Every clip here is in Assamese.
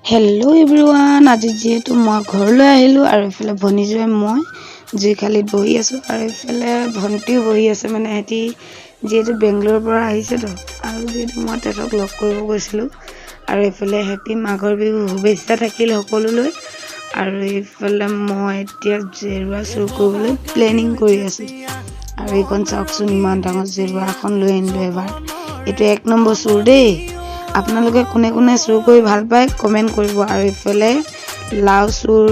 হেল্ল' এভৰিৱান, আজি যিহেতু মই ঘৰলৈ আহিলোঁ আৰু এইফালে ভনীজোৱাই মই জুইশালিত বহি আছোঁ আৰু এইফালে ভণ্টিও বহি আছে। মানে সিহঁতি যিহেতু বেংগলোৰৰ পৰা আহিছেতো আৰু যিহেতু মই তেখেতক লগ কৰিব গৈছিলোঁ। আৰু এইফালে হেপী মাঘৰ বিহু শুভেচ্ছা থাকিল সকলোলৈ। আৰু এইফালে মই এতিয়া জেৰুৱা চুৰ কৰিবলৈ প্লেনিং কৰি আছোঁ। আৰু এইখন চাওকচোন, ইমান ডাঙৰ জেৰুৱা এখন লৈ আনিলোঁ এবাৰ। এইটো 1 নম্বৰ চুৰ দেই। আপোনালোকে কোনে কোনে চুৰ কৰি ভাল পায় কমেণ্ট কৰিব। আৰু এইফালে লাও চুৰ,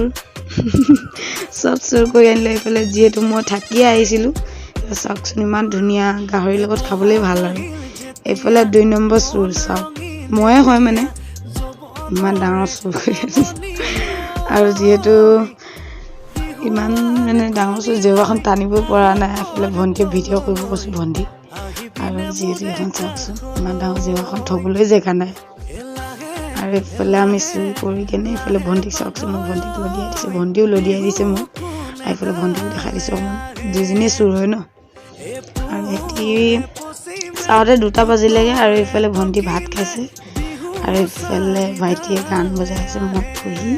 চব চুৰ কৰি আনিলোঁ। এইফালে যিহেতু মই থাকিয়ে আহিছিলোঁ, চাওকচোন ইমান ধুনীয়া, গাহৰিৰ লগত খাবলৈ ভাল। আৰু এইফালে 2 নম্বৰ চুৰ চাওক, ময়ে হয় মানে ইমান ডাঙৰ চুৰ কৰি আনিছোঁ। আৰু যিহেতু ইমান মানে ডাঙৰ চুৰ, জেৰুৱাখন টানিবই পৰা নাই। এইফালে ভণ্টিয়ে ভিডিঅ' কৰিব কৈছোঁ ভণ্টিক। আৰু যিহেতু এইখন চাওকচোন, ইমান ডাঙৰ জেৰুৱাখন থ'বলৈ জেগা নাই। আৰু এইফালে আমি চুৰ কৰি কেনে এইফালে ভণ্টিক চাওকচোন, মই ভণ্টিক লদিয়াই দিছোঁ, ভণ্টিও লদিয়াই দিছে মোক। আৰু এইফালে ভণ্টিক দেখাই দিছোঁ অকণমান, দুইজনীয়ে চুৰ হয় ন। আৰু সিহঁতি চাওঁতে 2টা বাজিলেগৈ। আৰু এইফালে ভণ্টি ভাত খাইছে আৰু এইফালে ভাইটিয়ে গান বজাই আছে, মই বহি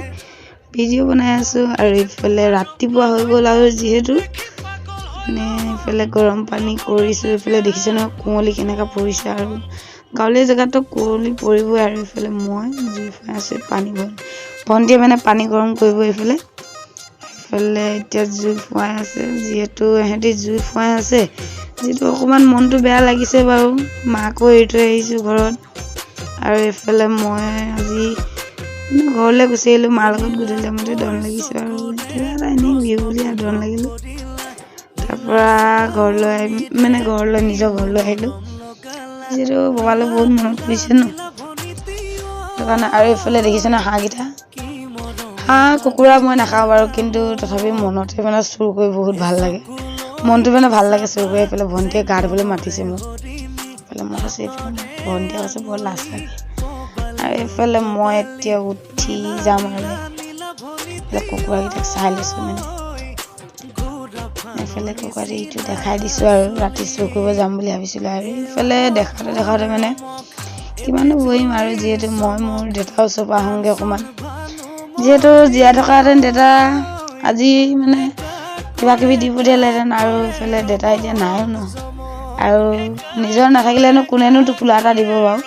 ভিডিঅ' বনাই আছোঁ। আৰু এইফালে ৰাতিপুৱা হৈ গ'ল আৰু যিহেতু মানে এইফালে গৰম পানী কৰিছোঁ। এইফালে দেখিছে নহয় কুঁৱলী কেনেকুৱা পৰিছে, আৰু গাঁৱলীয়া জেগাততো কুঁৱলী পৰিবই। আৰু এইফালে মই জুই ফুৱাই আছোঁ, পানী গৰম, ভণ্টিয়ে মানে পানী গৰম কৰিব। এইফালে এতিয়া জুই ফুৱাই আছে, যিহেতু ইহঁতি জুই ফুৱাই আছে, যিহেতু অকণমান মনটো বেয়া লাগিছে বাৰু, মাকো এৰি থৈ আহিছোঁ ঘৰত। আৰু এইফালে মই আজি ঘৰলৈ গুচি আহিলোঁ, মাৰ লগত গধূলি টাইমতে দন লাগিছোঁ আৰু কিবা এটা এনেই বিহু বুলি আৰু দন লাগিলোঁ। তাৰপৰা ঘৰলৈ মানে ঘৰলৈ নিজৰ ঘৰলৈ আহিলোঁ, যিহেতু বাবালৈ বহুত মনত পৰিছে ন, সেইকাৰণে। আৰু এইফালে দেখিছে ন হাঁহকেইটা, হাঁহ কুকুৰা মই নাখাওঁ বাৰু, কিন্তু তথাপি মনতে মানে চুৰ কৰি বহুত ভাল লাগে, মনটো মানে ভাল লাগে চুৰ কৰি। এইফালে ভণ্টিয়ে গা ধুবলৈ মাতিছে মোক, এইফালে মই কৈছোঁ, এইফালে ভণ্টিয়ে কৈছে বৰ লাজ লাগে। আৰু এইফালে মই এতিয়া উঠি যাম আৰু এইফালে কুকুৰাকেইটাক চাই লৈছোঁ, মানে এইফালে কুকুৰা ইটো দেখাই দিছোঁ। আৰু ৰাতি চুৰ কৰিব যাম বুলি ভাবিছিলোঁ। আৰু এইফালে দেখাওঁতে দেখাওঁতে মানে কিমাননো বহিম, আৰু যিহেতু মই মোৰ দেউতাৰ ওচৰৰ পৰা আহোঁগৈ অকণমান, যিহেতু জীয়াই থকাহেঁতেন দেউতা আজি মানে কিবা কিবি দি পঠিয়ালেহেঁতেন। আৰু এইফালে দেউতা এতিয়া নাইও ন, আৰু নিজৰ নাথাকিলেনো কোনেনো টোপোলা এটা দিব বাৰু।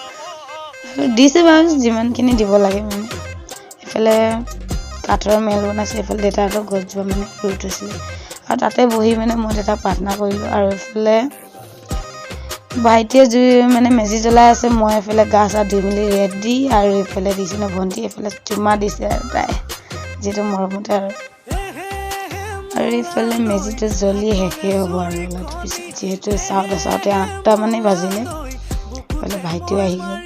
আৰু দিছে বাৰু যিমানখিনি দিব লাগে। মানে এইফালে কাঠৰ মেল বনাইছে, এইফালে দেউতাহঁতৰ গছজোপা মানে ৰুই থৈছিলে আৰু তাতে বহি মানে মই দেউতাক প্ৰাৰ্থনা কৰিলোঁ। আৰু এইফালে ভাইটিয়ে জুই মানে মেজি জ্বলাই আছে, মই এইফালে গা চা ধুই মেলি ৰেডি। আৰু এইফালে দিছে ন ভণ্টি এইফালে চুমা দিছে আৰু তাই যিহেতু মৰমতে। আৰু এইফালে মেজিটো জ্বলি শেষেই হ'ব আৰু অলপ পিছত, যিহেতু চাওঁতে চাওঁতে 8টা মানেই বাজিলে। এইফালে ভাইটিও আহি গ'ল।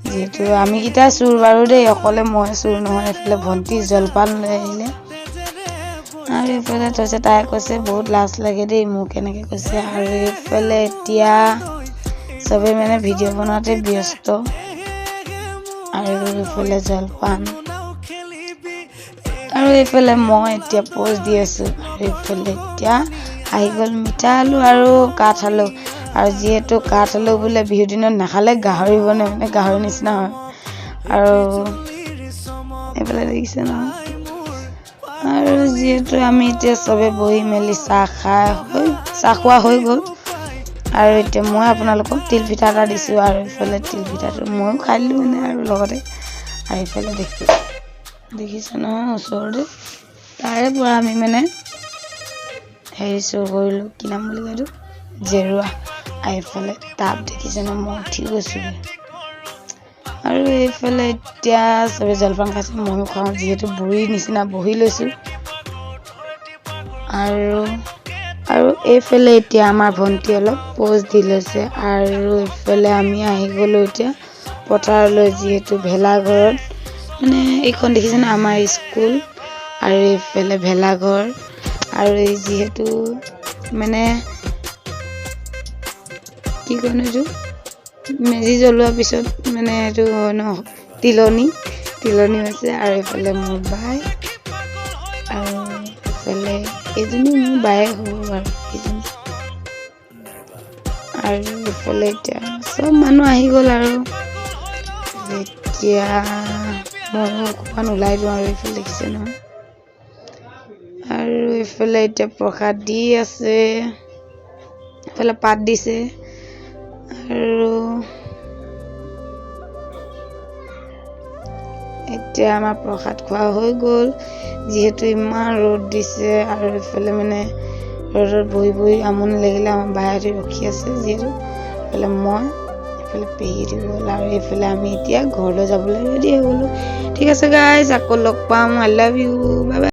যিহেতু আমিকেইটা চুৰ বাৰু দেই, অকলে মই চুৰ নহয়। এইফালে ভণ্টি জলপান লৈ আহিলে আৰু এইফালে থৈছে। তাই কৈছে বহুত লাজ লাগে দেই মোক, এনেকৈ কৈছে। আৰু এইফালে এতিয়া চবেই মানে ভিডিঅ' বনোৱাতে ব্যস্ত। আৰু এইফালে জলপান আৰু এইফালে মই এতিয়া প'জ দি আছোঁ। আৰু এইফালে এতিয়া আহি গ'ল মিঠা আলু আৰু কাঠ আলু। আৰু যিহেতু কাঠ আলু বোলে বিহু দিনত নাখালে গাহৰি বনে, মানে গাহৰি নিচিনা হয়। আৰু এইফালে দেখিছে নহয়। আৰু যিহেতু আমি এতিয়া চবে বহি মেলি চাহ খাই হৈ চাহ খোৱা হৈ গ'ল। আৰু এতিয়া মই আপোনালোকক তিল পিঠা এটা দিছোঁ। আৰু এইফালে তিল পিঠাটো ময়ো খাই দিলোঁ মানে আৰু লগতে। আৰু এইফালে দেখিছে নহয় ওচৰতে, তাৰে পৰা আমি মানে হেৰি চুৰ কৰিলোঁ, কি নাম বুলি কয় এইটো, জেৰুৱা। আৰু এইফালে টাব দেখিছে ন, মই উঠি গৈছোগৈ। আৰু এইফালে এতিয়া চবে জলপান খাইছে, ময়ো খাওঁ, যিহেতু বুঢ়ীৰ নিচিনা বহি লৈছোঁ। আৰু আৰু এইফালে এতিয়া আমাৰ ভণ্টি অলপ প'জ দি লৈছে। আৰু এইফালে আমি আহি গ'লোঁ এতিয়া পথাৰলৈ, যিহেতু ভেলাঘৰত মানে এইখন দেখিছে ন আমাৰ স্কুল। আৰু এইফালে ভেলাঘৰ। আৰু এই যিহেতু মানে কি কয় এইটো, মেজি জ্বলোৱাৰ পিছত মানে এইটো হয় ন তিলনি, তিলনি হৈছে। আৰু এইফালে মোৰ বাই আৰু এইফালে এইজনী মোৰ বায়ে হ'ব বাৰু এইজনী। আৰু এইফালে এতিয়া চব মানুহ আহি গ'ল। আৰু এতিয়া ময়ো অকণমান ওলাই দিওঁ। আৰু এইফালে দেখিছে নহয়, আৰু এইফালে এতিয়া প্ৰসাদ দি আছে, এইফালে পাত দিছে। আৰু এতিয়া আমাৰ প্ৰসাদ খোৱা হৈ গ'ল। যিহেতু ইমান ৰ'দ দিছে আৰু এইফালে মানে ৰ'দত বহি বহি আমনি লাগিলে, আমাৰ বাহঁতে ৰখি আছে যিহেতু। এইফালে মই, এইফালে পেহীহঁতি গ'ল আৰু এইফালে আমি এতিয়া ঘৰলৈ যাবলৈ ৰেডি হৈ গ'লোঁ। ঠিক আছে গাইজ, আকৌ লগ পাম। I love you, bye bye.